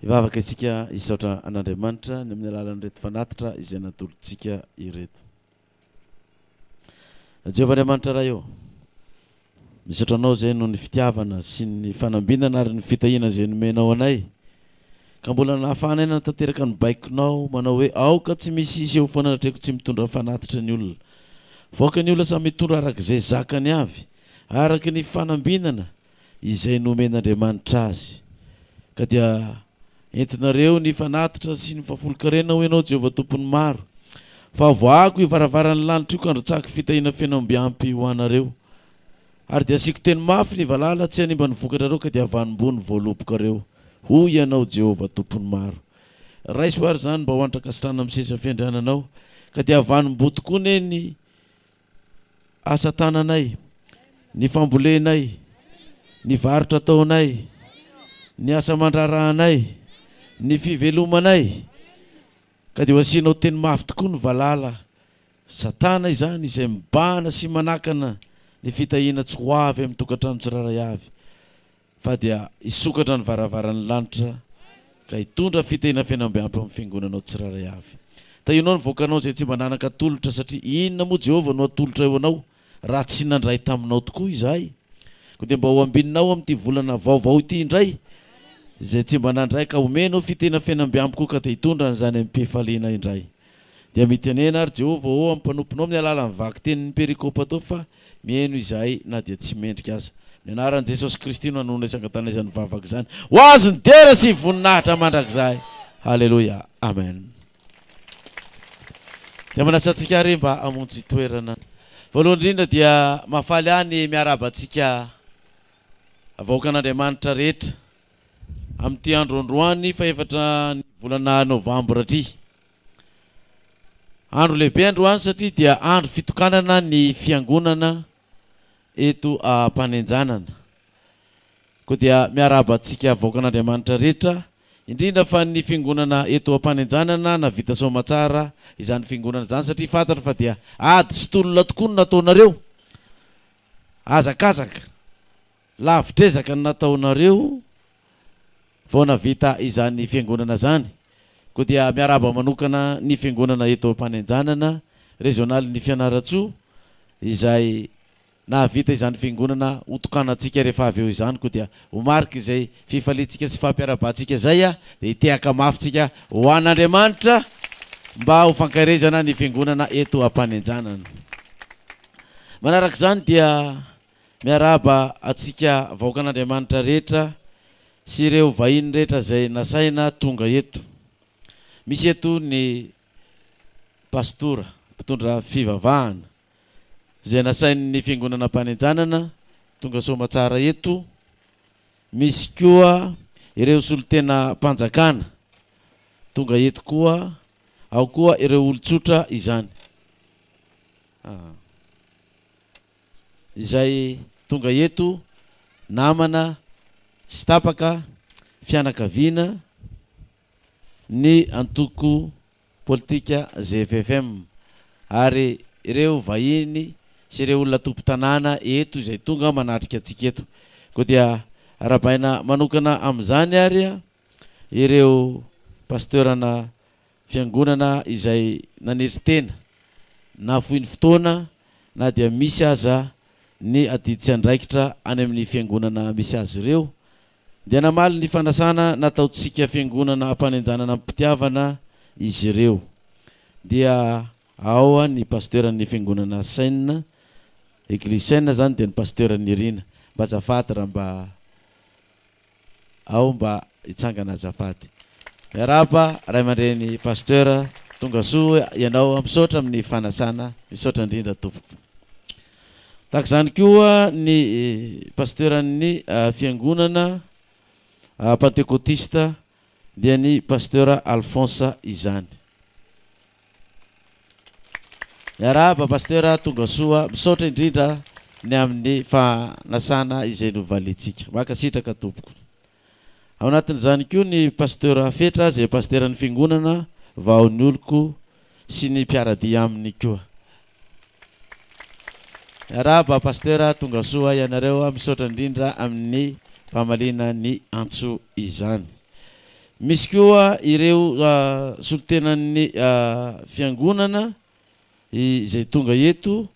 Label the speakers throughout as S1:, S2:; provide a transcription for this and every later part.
S1: Hivavaka isika hisaotra an'Andriamanitra ny amin'ny alalan'ireto fanatitra izay natolotsika ireto. Jehovah Andriamanitra Ray ô, misaotra Anao izay noho ny fitiavana sy ny fanambinana ary ny fitahiana izay nomenao anay, ka mbola nahafahanay nanatanteraka ny baikonao manao hoe aoka tsy misy hiseho foana anatreko tsy mitondra fanatitra ny olona. Fa aoka ny olona samy hitondra araka izay zakany avy, araka ny fanambinana izay nomen'Andriamanitra azy. Ka dia entinareo ny fanatitra sy ny fahafolonkarena, hoy Ianao, Jehovah Tompon'ny maro, fa havoahako io varavaran'ny lanitra io ka handrotsahako fitahiana feno amby ampy ho anareo. Ary dia hasiako teny mafy ny valala tsy hanimba ny vokatrareo ka dia havanim-boa ny voalobokareo, hoy Ianao, Jehovah Tompon'ny maro. Raiso àry izany mba ho antra-kasitrahana amin'ny seza fiandriananao, ka dia havanim-boa tokoa anie ny asa tananay, ny fambolenay, ny varotra ataonay, ny asa aman-draharahanay, ny fivelomanay, ka dia ho asianao teny mafy tokoa ny valala, satana izany izay mibahana sy manakana ny fitahiana tsy ho avy amin'ny tokantrano tsirairay avy. Fa dia hisokatra ny varavaran'ny lanitra ka hitondra fitahiana feno amby ampy ao amin'ny fiangonanao tsirairay avy. Tahianao ny vahoakanao izay tsy mba nanan-katolotra satria inona moa Jehovah no hatolotray ho anao raha tsy nandray taminao tokoa izahay? Koa dia mba ho ambininao amin'ity volana vaovao ity indray izay tsy mba nandray ka omenao fitahiana feno amby ampy koa ka dia hitondra an'izany amim-pifaliana indray. Dia mitenena ary Jehovah ô amin'ny mpanomponao amin'ny alalan'ny vakitenin'ny perikopa tao fa Mihaino izahay na dia tsy mendrika aza. Amin'ny anaran'i Jesosy Kristy no anonona isan-katana izany vavaka izany. Ho Azy ny dera sy voninahitra mandrakizay. Haleloia. Amen. Dia manasa antsika ary mba hamonjy toerana. Voalohany indrindra dia mahafaly ahy ny miarahaba antsika vahoakan'Andriamanitra rehetra amin'ity andro androany fahefatra ny volana novambra ity. Andro lehibe androany satria dia andro fitokanana ny fiangonana eto Ampanenjanana. Koa dia miarahaba antsika vahoakan'Andriamanitra rehetra, indrindra fa ny fiangonana eto Ampanenjanana navita soamatsara izany fiangonana izany satria fantatro fa dia ady sy tolona tokoa no nataonareo. Hazakazaka. Lavitr'ezaka ny nataonareo vao navita izany fiangonana izany. Koa dia miarahaba manokana ny fiangonana eto Ampanenjanana, rezionalin'i Fianarantsoa, izay nahavita izany fiangonana hotokanantsika rehefa avy eo izany. Koa dia ho marik'izay fifaliantsika sy fampiarahabantsika izay dia hitehaka mafy tsika ho an'Andriamanitra mba ho fankaherezana ny fiangonana eto Ampanenjanana. Manarak'izany dia Miarahaba antsika vahoakan'Andriamanitra rehetra sy ireo vahiny rehetra izay nasaina tonga eto. Misy eto ny Pastora, mpitondra fivavahana, izay nasain'ny Fiangonana Ampanenjanana tonga soamatsara eto. Misy koa ireo solontenam-panjakana tonga eto koa, ao koa ireo olon-tsotra izany. Izay tonga eto namana sy tapaka, fianakaviana, ny antoko politika gffm ary ireo vahiny sy ireo olona tompon-tanàna eto izay tonga manatrika antsika eto. Koa dia arahabaina manokana amin'izany ary ireo pasteur-na Fiangonana izay nanetry tena, nahafoy ny fotoana na dia misy aza ny adidy sy andraikitra any amin'ny fiangonana misy azy ireo, dia namaly ny fanasana nataontsika fiangonana ampanenjanana amim-pitiavana izy ireo. Dia ao ny pasteur-n'ny fiangonana Seine, Eglise Seine izany dia ny pasteur Nirina. Mba azafady raha mba. Ao mba hitsangana azafady. Miarahaba ray aman-dreny Pasteur tonga soa ianao misaotra amin'ny fanasana misaotra indrindra tompoko. Tahaka izany koa ny Pasteur-n'ny fiangonana Pantekotista dia ny Pasteur Alphonse izany. Miarahaba Pasteur tonga soa, misaotra indrindra ny amin'ny fanasana izay novaliantsika. Mankasitraka tompoko. Ao anatin'izany koa ny Pasteur Fetra izay Pasteran'ny Fiangonana vao ny oloko sy ny mpiara-dia aminy koa. Miarahaba Pasteur tonga soa ianareo, misaotra indrindra amin'ny famaliana ny antso izany. Misy koa ireo solontenan'ny fiangonana izay tonga eto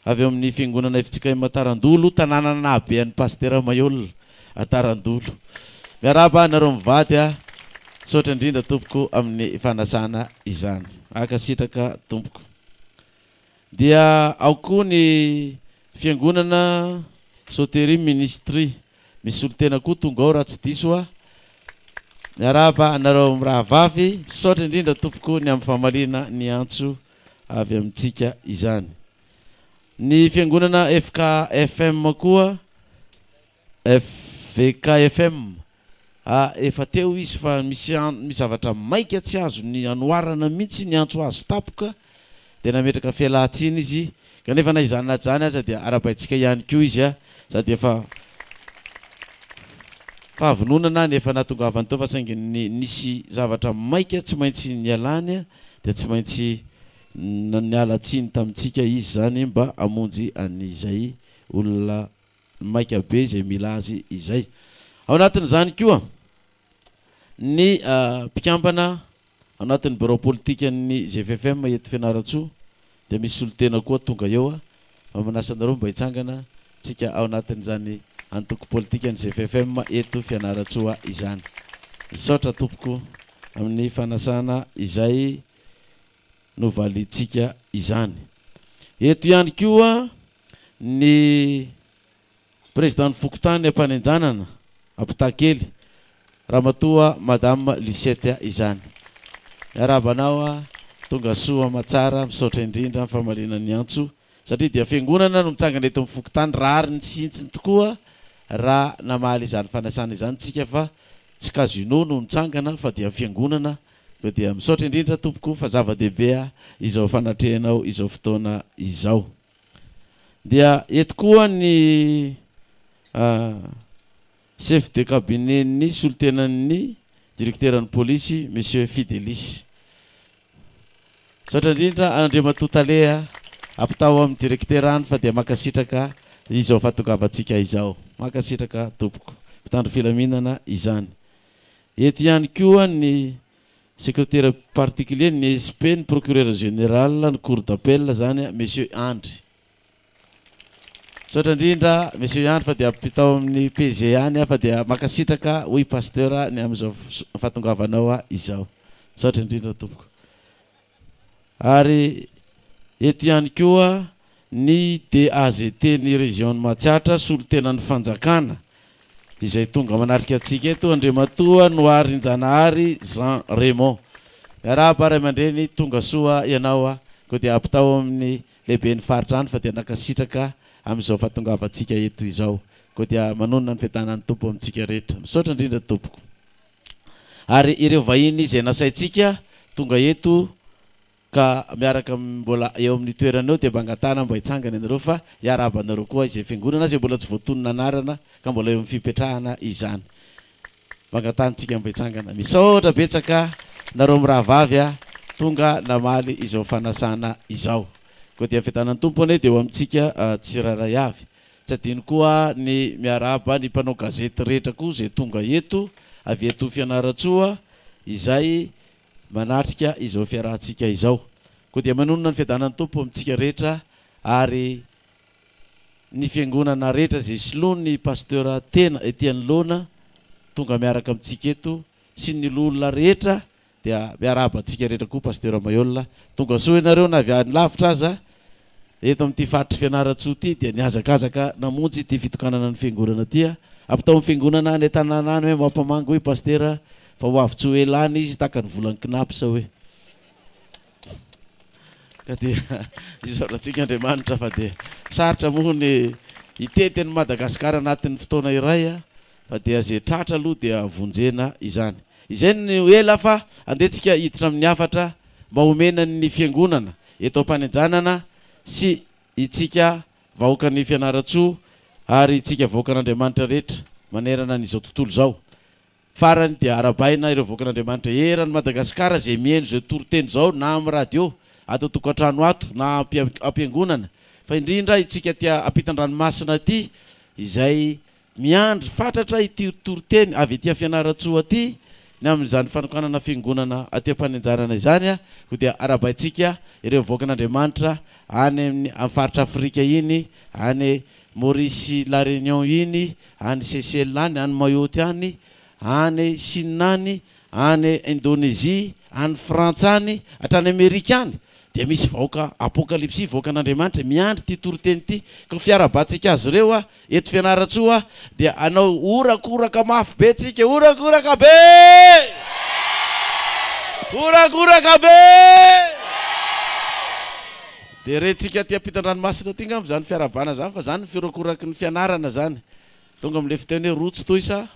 S1: avy ao amin'ny fiangonana fjkm Tarandolo, tanàna nahabe an'i Pasitera Maihol Tarandolo. Miarahaba anareo mivady a! Misaotra indrindra tompoko amin'ny fanasana izany. Mankasitraka tompoko. Dia ao koa ny fiangonana Soteria Ministry. Misy solontena koa tonga ao raha tsy diso aho. Miarahaba anareo mirahavavy. Misaotra indrindra tompoko ny amin'ny famaliana ny antso avy amintsika izany. Ny fiangonana FKFM koa, FVKFM, a efa teo izy fa misy misy zavatra maika tsy azony anoharana mihitsy ny antso azy tapoka dia nametraka fialan-tsiny izy kanefa na izany na izany aza dia arahabaintsika ihany koa izy a sady efa fahavononana ny efa nahatongavany teo fa saingy ny nisy zavatra maika tsy maintsy nialany dia tsy maintsy niala tsiny tamintsika izy izany mba hamonjy an'izay olona maika be izay mila azy izay. Ao anatin'izany koa ny mpikambana ao anatin'ny birao politikan'ny GFFM eto Fianarantsoa dia misy solontena koa tonga eo fa manasa anareo mba hitsangana tsika ao anatin'izany antoko politikan'ny GFFM eto Fianarantsoa izany. Misaotra tompoko amin'ny fanasana izay novaliantsika izany. Eto ihany koa ny Président-n'ny fokontany Ampanenjanana, Ampitakely, Ramatoa Madame Lucette izany. Miarahaba anao, tonga soa aman-tsara, misaotra indrindra amin'ny famaliana ny antso, satria dia fiangonana no mitsangana eto amin'ny fokontany, rariny sy hintsiny tokoa raha namaly izany fanasana izany tsika fa tsy casino no nitsangana fa dia fiangonana Koa dia misaotra indrindra tompoko fa zava-dehibe izao fanatrehanao izao fotoana izao. Dia eto koa ny chef de cabinet-n'ny solontenan'ny directeur-n'ny polisy Monsieur Fidelis. Misaotra indrindra Andriamatoa Tale a! Ampitao amin'ny directeur any fa dia mankasitraka izao fahatongavantsika izao. Mankasitraka tompoko. Mpitandro filaminana izany. Eto ihany koa ny secrétaire particulier ny SP ny procureur général ny cour d'appel zany monsieur Andry. Misaotra indrindra monsieur Andry fa dia ampitao amin'ny PG any aho fa dia mankasitraka hoy pasteur ny amin'izao fahatongavanao izao. Misaotra indrindra tompoko. Ary eto ihany koa ny DAGT ny Région ny Matsiatra solontenan'ny fanjakana izay tonga manatrika antsika eto Andriamatoa Noharinjanahary Jean Raymond. Miarahaba ray aman-dreny tonga soa ianao a, koa dia ampitao amin'ny lehiben'ny faritra any fa dia nankasitraka amin'izao fahatongavantsika eto izao. Koa dia manonona ny fiadanan'ny Tompo amintsika rehetra. Misaotra indrindra tompoko. Ary ireo vahiny izay nasaintsika tonga eto ka miaraka mbola eo amin'ny toerana eo dia mba angatahana mba hitsangana ianareo fa hiarahaba anareo koa izay fiangonana izay mbola tsy voatonona anarana ka mbola eo amin'ny fipetrahana izany. Mba angatahantsika mba hitsangana. Misaotra betsaka nareo mirahavavy a tonga namaly izao fanasana izao. Koa dia fiadanan'ny Tompo anie dia ho amintsika tsirairay avy. Tsy adino koa ny miarahaba ny mpanao gazety rehetra koa izay tonga eto avy eto Fianarantsoa izay manatrika izao fiarahantsika izao. Koa dia manonona ny fiadanan'ny Tompo amintsika rehetra ary ny fiangonana rehetra izay soloin'ny Pasteur tena ety anoloana tonga miaraka amintsika eto sy ny loholona rehetra Dia miarahaba antsika rehetra koa Pasteur Maihol. Tonga soa ianareo na avy any lavitra aza. Eto amin'ity faritr'i Fianarantsoa ity dia nihazakazaka namonjy ity fitokanana ny fiangonana ity aho. Ampitao amin'ny fiangonana any an-tanàna any hoe mampamangy hoy Pasitera fa ho avy tsy ho ela any izy tahaka ny volan'ny Cnaps hoe. Ka dia isaotra antsika Andriamanitra fa dia sarotra moa ny hitety an'i Madagasikara anatin'ny fotoana iray fa dia izay tratra aloha dia vonjena izany. Izay no ela fa andeha tsika hiditra amin'ny hafatra mba homena ny fiangonana eto Ampanenjanana sy itsika vahoakan'i Fianarantsoa ary itsika vahoakan'Andriamanitra rehetra manerana an'izao tontolo izao. Farany dia arahabaina ireo vahoakan'Andriamanitra eran'i Madagasikara izay mihaino izao toriteny izao na amin'ny radio ato an-tokantrano ato na am-piangonana fa indrindra itsika aty ampitan-dranomasina aty izay Miandry fatratra ity toriteny avy aty Fianarantsoa aty ny amin'izany fanokanana fiangonana aty Ampanenjanana izany koa dia arahabaintsika ireo vahoakan'Andriamanitra any amin'ny amin'ny faritra Afrika iny, any Maurice La Réunion iny, any Seychelles any, any Mayotte any, any Chine any, any Indonésie, any Frantsa any, hatrany Amerika any dia misy vahoaka Apokalypsy, vahoakan'Andriamanitra miandry ity toriteny ity. Koa fiarahabantsika azy ireo eto Fianarantsoa dia hanao horakoraka mafy be tsika, horakoraka be! Horakoraka be! Dia rentsika aty ampitan-dranomasina aty angamba izany fiarahabana izany fa izany ny fihorakoraky ny fianarana izany. Tonga amin'ilay fiteny hoe rotsy toy sa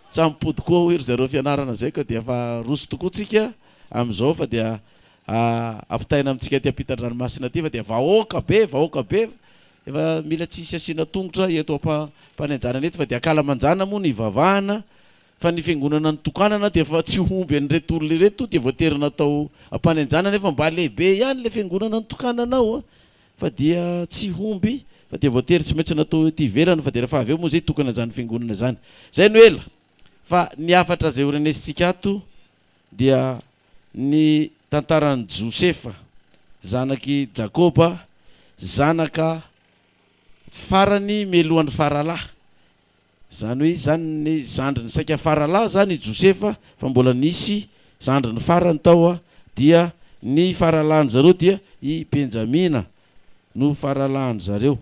S1: tsa mipody koa hoy ry zareo fianarana izay ka dia efa roso tokoa tsika amin'izao fa dia ampitaina amintsika aty ampitan-dranomasina aty fa dia vahoaka be, vahoaka be Efa mila tsy hisy asiana tongotra eto ampanenjanana eto fa dia ankalamanjana moa no hivavahana fa ny fiangonana nitokanana dia efa tsy homby an'ireto olona ireto dia voatery natao ampanenjanana nefa mba lehibe ihany ilay fiangonana nitokanana ao a fa dia tsy homby fa dia voatery tsy maintsy natao ety ivelany fa dia rehefa avy eo moa izay hitokana izany fiangonana izany. Izay no ela fa ny hafatra izay horenesintsika ato dia ny tantaran'i Josefa, zanak'i Jakoba, zanaka farany mialohan'ny faralahy. Izany hoe izany ny zandriny saika faralahy izany i Josefa fa mbola nisy zandriny farany tao dia ny faralahin-dry zareo dia i Benjamina no faralahin-dry zareo.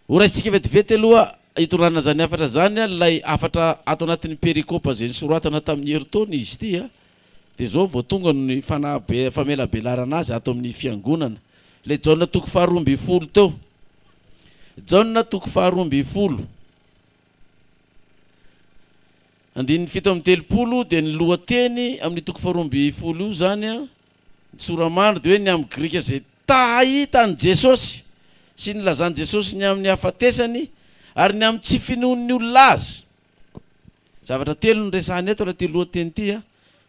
S1: Ho raisintsika vetivety aloha hitondrana izany hafatra izany ilay hafatra ato anatin'ny perikopa izay nosoratana tamin'ny herintaona izy ity dia izao vao tonga ny fanabe famelabelarana azy ato amin'ny fiangonana. Ilay Jaona toko faharoa ambin'ny folo teo. Jaona toko faharoa ambin'ny folo. Andininy 37 dia ny lohateny amin'ny toko faharoa ambin'ny folo io izany ny sora-mandry dia hoe ny amin'ny Grika izay ta hahita an'i Jesosy sy nilazan'i Jesosy ny amin'ny hafatesany ary ny amin'ny tsy finoan'ny olona azy. Zavatra telo no resahina eto raha ity lohateny ity a.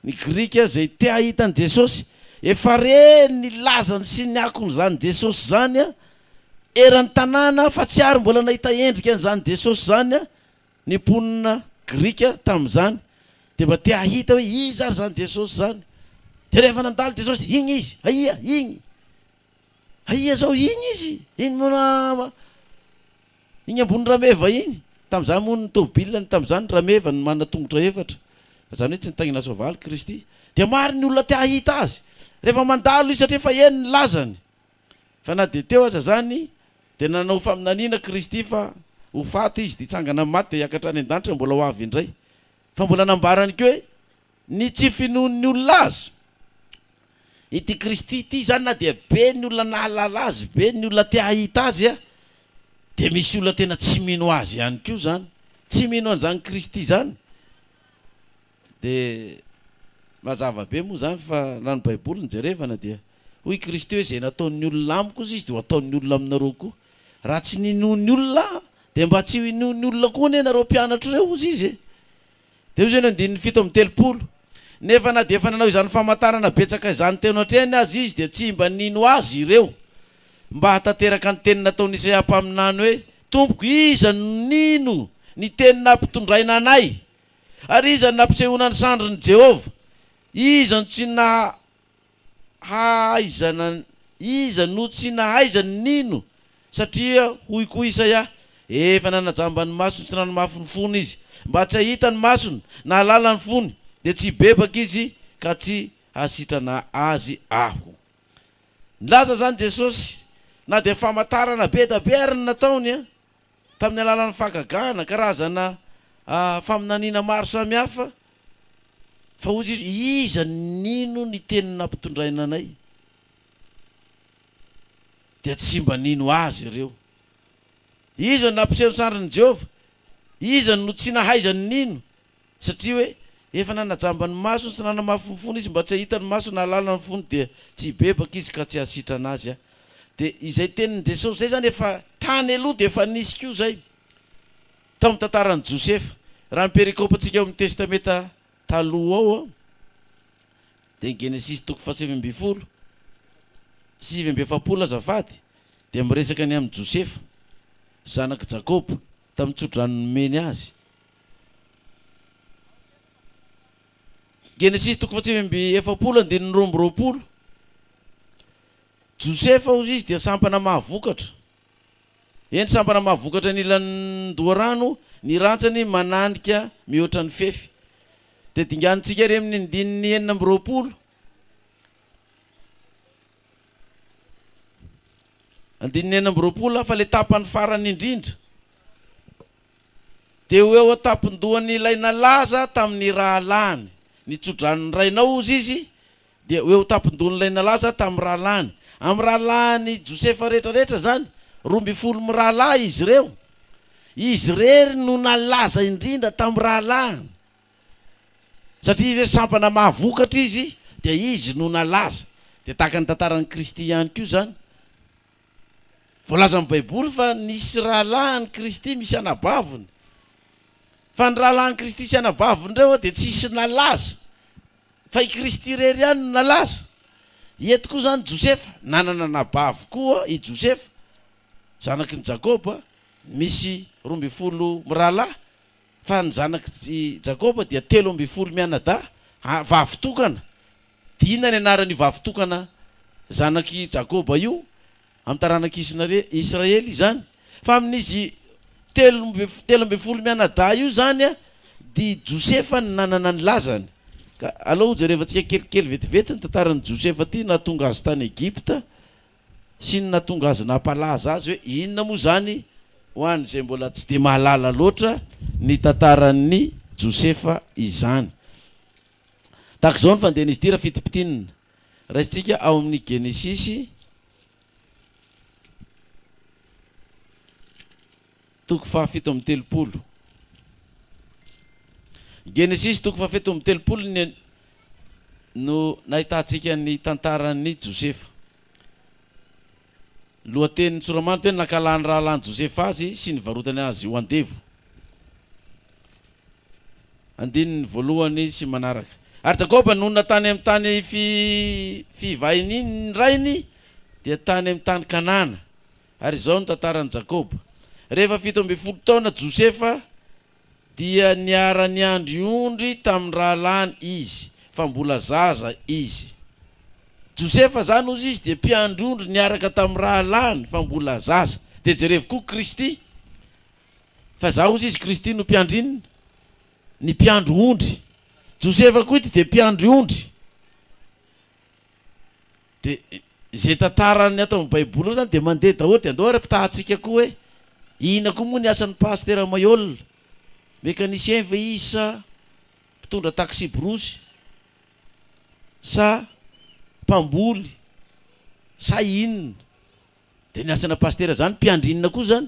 S1: Ny Grika izay te hahita an'i Jesosy, efa re ny lazany sy ny akon'izany Jesosy izany eran'ny tanàna fa tsy ary mbola nahita endrika an'izany Jesosy izany Ny mponina grika tamin'izany dia mba te hahita hoe iza ary izany Jesosy izany. Dia rehefa nandalo Jesosy, iny izy, aia, iny, aia izao, iny izy, iny mona, iny ambony rameva iny. Tamin'izany moa ny tômôbilany tamin'izany rameva no manana tongotra efatra. Fa izany hoe tsy nitaingina soavaly Kristy. Dia maro ny olona te hahita azy. Rehefa mandalo izy satria efa heno ny lazany. Fa na dia teo aza izany, dia nanao faminaniana Kristy fa ho faty Izy, dia hitsangana amin'ny maty, dia hiakatra any an-danitra, mbola ho avy indray. Fa mbola nambarany koa hoe, ny tsy finoan'ny olona Azy. Ity Kristy ity izany na dia be ny olona nahalala Azy, be ny olona te hahita Azy, dia misy olona tena tsy mino Azy ihany koa izany. Tsy mino an'izany Kristy izany. Dia mazava be moa izany fa raha ny Baiboly no jerevana dia hoy i Kristy hoe izay nataon'ny olona amiko hozy izy dia ho ataon'ny olona aminareo koa. Raha tsy ninoan'ny olona aho dia mba tsy ho inoan'ny olona koa anie nareo mpianatro ireo hozy izy e. Dia hoy izay ny andininy 37, Nefa na dia efa nanao izany famantarana betsaka izany teo anatrehany aza izy dia tsy mba nino azy ireo, mba hahatanteraka ny teny nataon'Isaia mpaminany hoe, Tompoko, iza no nino ny teny nampitondraina anay? Ary iza no nampisehoana ny sandrin'i Jehovah? Iza no tsy nahaizana iza no tsy nahaizany nino? Satria hoy koa Isaia, Efa nanajamba ny masony sy nanamafy ny fony izy, mba tsy hahita ny masony, na hahalala ny fony, dia tsy hibebaka izy ka tsy hahasitrana azy Aho. Nilaza izany Jesosy, na dia famantarana be da be ary ny nataony, tamin'ny alalan'ny fahagagana, karazana faminaniana maro samihafa, fa hoy izy, Iza no nino ny teny nampitondraina anay? Dia tsy mba nino azy ireo. Iza no nampiseho ny sandrin'i Jehovah? Iza no tsy nahaizany nino? Satria hoe efa nanajamba ny masony sy nanamafy ny fony izy mba tsy hahita ny masony na hahalala ny fony dia tsy hibebaka izy ka tsy hahasitrana azy aho. Dia izay tenin'i Jesosy izay izany efa tany aloha dia efa nisy koa izay tao amin'ny tantaran'i Josefa. Raha ny perikopantsika ao amin'ny Testamenta Taloha ao dia ny Genesisy toko fahasivy ambin'ny folo, 49 azafady, dia miresaka ny amin'i Josefa, zanak'i Jakoba, tamin'ny tsodrano nomeny azy. Genesisy toko faha-49 andininy 22. Josefa hozy izy dia sampana mahavokatra. Eny, sampana mahavokatra anilan-doharano, ny rantsany mananika mihoatra ny fefy. Dia dinganintsika ery amin'ny andininy 26. Andininy 26 fa ilay tapany farany indrindra. Dia ho eo an-tampon-dohan'ilay nalaza tamin'ny rahalahiny. Ny tsodranon'ny rainao, hozy izy, dia ho eo an-tampon-dohan'ilay nalaza tamin'ny rahalahiny. Amin'ny rahalahin'i Josefa rehetrarehetra izany, 12 mirahalahy izy ireo. Izy irery no nalaza indrindra tamin'ny rahalahiny. Satria hoe sampana mahavokatra izy, dia izy no nalaza. Dia tahaka ny tantaran'i Kristy ihany koa izany. Voalazan'ny Baiboly fa nisy rahalahin'i Kristy misy anabaviny. Fa ny rahalahin'i Kristy sy anabaviny ireo dia tsisy nalaza. Fa i Kristy irery ihany no nalaza. Eto koa izany Josefa, nanana anabavy koa i Josefa, zanaky ny Jakoba, misy 12 mirahalahy, fa ny zanak'i Jakoba dia 13 mianadahy, vavy tokana. Dina ny anaran'io vavy tokana zanak'i Jakoba io, amin'ny taranak'i Israely izany. Fa amin'izy telo 13 mianadahy io izany dia Josefa no nanana ny lazany. Ka aleo hojerevantsika kelikely vetivety ny tantaran'i Josefa ity nahatonga azy tany Egypta sy ny nahatonga azy nampalaza azy hoe inona moa izany ho an'izay mbola tsy dia mahalala loatra ny tantaran'i Josefa izany. Tahaka izao ny fandehan'izy ity raha fintimpitinina. Raisintsika ao amin'ny Genesisy toko faha-37. Genesisy toko faha-37 ny no nahitantsika ny tantaran'i Josefa. Lohatenin'ny tsoramanitra hoe Nankahalan'ny rahalahin'i Josefa azy sy nivarotany azy ho andevo. Andininy voalohany sy manaraka. Ary Jakoba nonina tany amin'ny tany fivahinian'ny rainy, dia tany amin'ny tany Kanana. Ary izao no tantaran'i Jakoba. Rehefa 17 taona Josefa, dia niara-niandry ondry tamin'ny rahalahiny izy, fa mbola zaza izy. Josefa izany, hozy izy, dia mpiandry ondry niaraka tamin'ny rahalahiny, fa mbola zaza. Dia jerevo koa Kristy. Fa izaho, hozy izy, Kristy no mpiandry inona? Ny mpiandry ondry. Josefa koa ity dia mpiandry ondry. Dia izay tantaran'ny ato amin'ny Baiboly eo izany dia mandeha daholo. Dia andao ary ampitahantsika koa hoe inona koa moa ny asan'ny Pasitera Maihol? Mécanicien ve izy sa mpitondra taxi-brousse sa mpamboly sa inona? Dia ny asana pasitera zany mpiandry inona koa zany?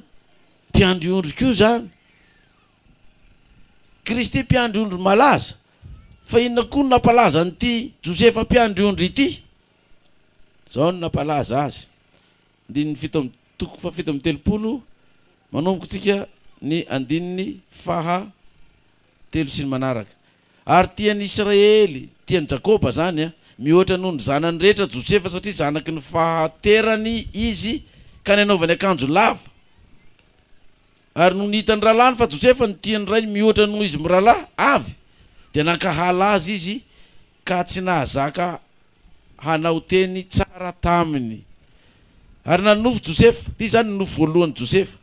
S1: Mpiandry ondry koa zany. Kristy mpiandry ondry malaza. Fa inona koa no nampalaza an'ity Josefa mpiandry ondry ity? Zao no nampalaza azy. Andininy fito amby toko faha-37, manomboka tsika ny andininy faha telo sy ny manaraka. Ary tian'i Israely, tian'i Jakoba izany, mihoatra noho ny zanany rehetra Josefa, satria zanaky ny fahaterany izy, ka nanaovany akanjo lava. Ary nony hitan'ny rahalahiny fa Josefa no tian'ny rainy mihoatra noho izy mirahalahy avy, dia nankahala azy izy ka tsy nahazaka hanao teny tsara taminy. Ary nanonofy Josefa, ity izany ny nofy voalohan'i Josefa,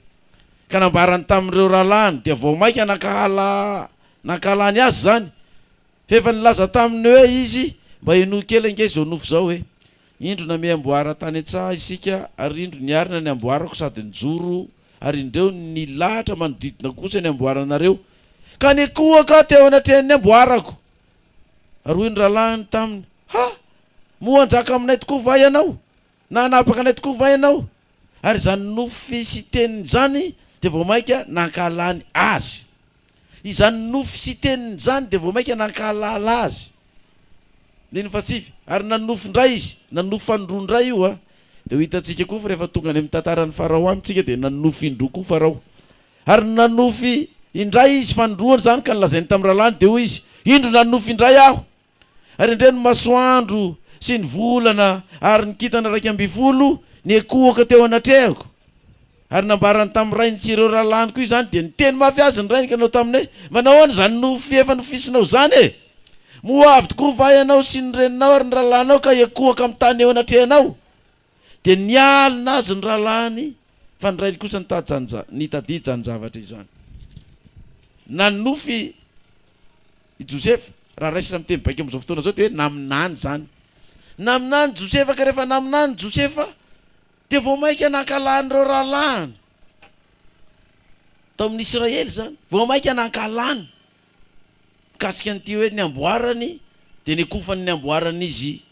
S1: ka nambarany tamin'ireo rahalahiny, dia vao mainka nankahala nankahalany azy izany. Fa efa nilaza taminy hoe izy, Mba henoy kely ange izao nofy izao e! Indro namehy amboara tany an-tsaha isika, ary indro niarina ny amboarako sady nijoro, ary indreo nilahatra manodidina kosa ny amboaranareo, ka nikohaka teo anatrehan'ny amboarako. Ary hoy ny rahalahiny taminy, Ha! Moa hanjaka aminay tokoa va ianao? Na hanapaka anay tokoa va ianao? Ary izany nofy sy teniny izany dia vao mainka nankahalany azy. Izany nofy sy teniny izany dia vao mainka nankahalala azy. Andininy fahasivy, Ary nanonofy indray izy, nanonofy fanindroa indray io a! Dia ho hitantsika koa fa rehefa tonga any amin'ny tantaran'i Farao any isika dia nanonofy indroa koa Farao. Ary nanonofy indray izy fanindroany izany ka nolazainy tamin'ny rahalahiny dia hoy izy, Indro nanonofy indray aho, Ary indreo ny masoandro sy ny volana ary ny kintana 11 niekohoka teo anatrehako. Ary nambarany tamin'ny rainy sy ireo rahalahiny koa izany, dia niteny mafy azy ny rainy ka nanao taminy hoe, Manao ahoana izany nofy efa nofisinao izany e? Moa avy tokoa va ianao sy ny reninao ary ny rahalahinao ka hiankohoka amin'ny tany eo anatrehanao? Dia nialona azy ny rahalahiny, fa ny rainy kosa nitadidy izany zavatra izany. Nanonofy i Josefa, raha raisina amin'ny teny baiko amin'izao fotoana izao dia hoe naminany izany. Naminany Josefa ka rehefa naminany Josefa dia vao mainka nankahalan'ireo rahalahiny tao amin'ny Israely izany, vao mainka nankahalany mikasika an'ity hoe ny amboarany dia nikofany ny amboaran'izy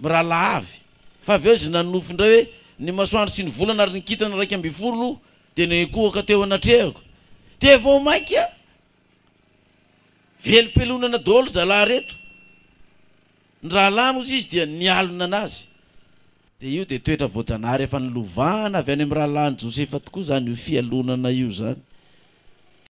S1: mirahalahy avy. Fa avy eo izy nanonofy indray hoe ny masoandro sy ny volana ary ny kintana 11 dia niankohoka teo anatrehako. Dia vao mainka Velom-pelonana daholo zalahy reto. Ny rahalahiny hozy izy dia nialona anazy. Dia io dia toetra voajanahary efa nolovana avy any amin'ny rahalahin'i Josefa tokoa izany io fialonana io izany.